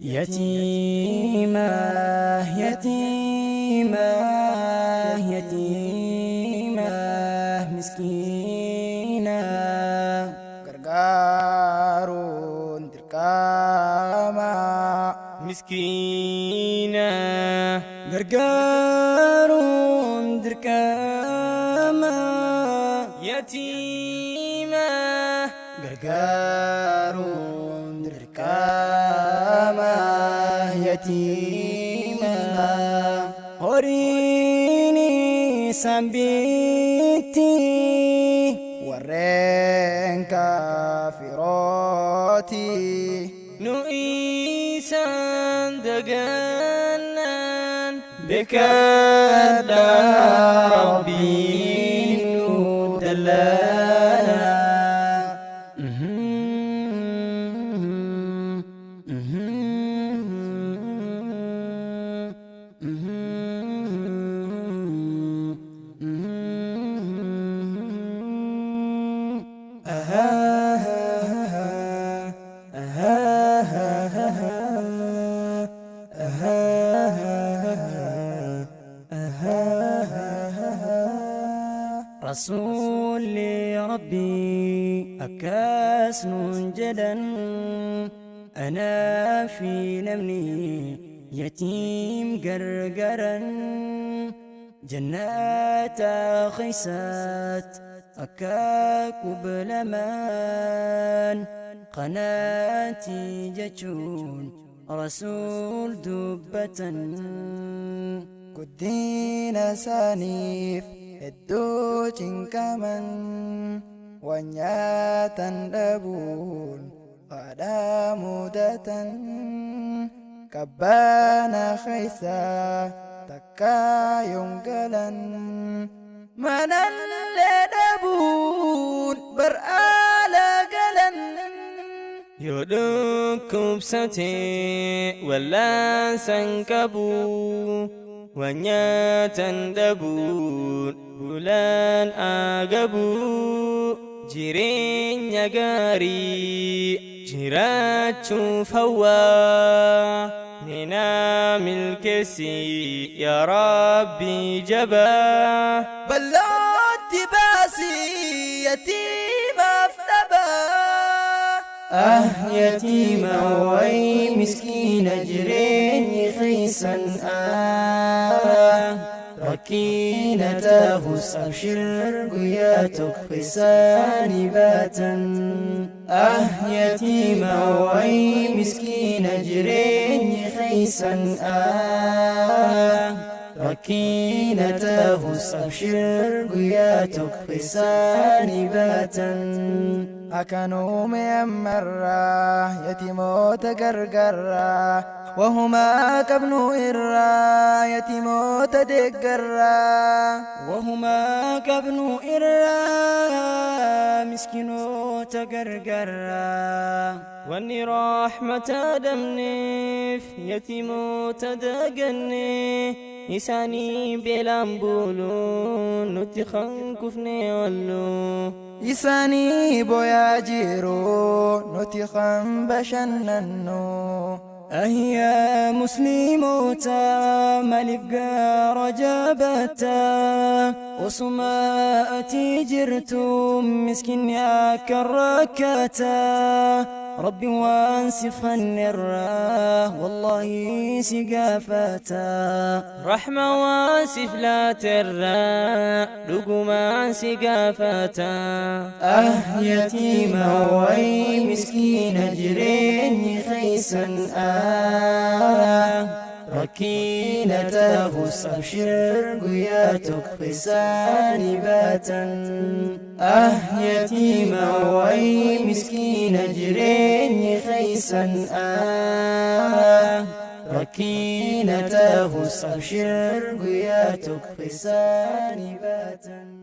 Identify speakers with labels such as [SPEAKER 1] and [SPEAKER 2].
[SPEAKER 1] Yatiima, yatiima, yatiima, miskiina.
[SPEAKER 2] Gargaaruun dirqama.
[SPEAKER 3] Miskiina.
[SPEAKER 1] Gargaaruun dirqama.
[SPEAKER 3] Yatiima.
[SPEAKER 2] Gargaaruun dirqama. Yatiima.
[SPEAKER 1] Horiin isaan bitti.
[SPEAKER 2] Warreen kaafirooti.
[SPEAKER 3] Nu isaan dagannaan. Beekadhaa Rabbiin nu dallana.
[SPEAKER 1] رسول ربي أكاسن جدا أنا في نمني يتيم قرقرا جنات خيسات أكاك بلمان قناتي جتون رسول دبة.
[SPEAKER 2] Guddina isaaniif hedduu cinqaman, waan nyaatan dhabuun haadha mudatan, qabbaana keessa takka yoon galan, manallee dhabuun bar'aala galan.
[SPEAKER 3] Yoo dhukkubsate wallaansan qabu, waan nyaatan dhabuun bulaan agabu, jireenya gaarii jiraachuuf hawwaa ninaa milkeessi yaa Rabbi jabaa.
[SPEAKER 2] Bal'ootti baasii yatiimaaf dhabaa.
[SPEAKER 1] Ah yatiima way miskiina jireenyi xiisan ah rakkiina tahus abshir guyyaa tokko isaanii baatan. Ah yatiima way miskiina jireenyi xiisan ah rakkiina tahus abshir guyyaa tokko isaanii baatan.
[SPEAKER 2] Akanuume ammarraa yatiimoota gargaarraa, wahumaa qabnu irraa yatiimoota deeggarraa.
[SPEAKER 1] Wahumaa qabnu irraa miskiinota gargaarraa.
[SPEAKER 3] Wanni rahmata dhabneef yatiimoota daganne, isaanii beelaan buluun nutti kan kufne oollu.
[SPEAKER 2] Isaanii booyaa jiru nuti kan bashannannu.
[SPEAKER 1] أهيا مسلموتا مالف قار جابتا وصما أتي جرتم مسكين يا كركاتا ربي وانسف النراه والله سقافاتا.
[SPEAKER 3] رحمة واسف لا ترى لقمان سقافاتا.
[SPEAKER 1] أه يتيمة وي مسكين جرين خيسا آه ركينة تهس أبشر قياتك خساني باتا. أه يتيمة وي مسكين جرين خيسا آه ركينة تهس أبشر قياتك خساني باتا.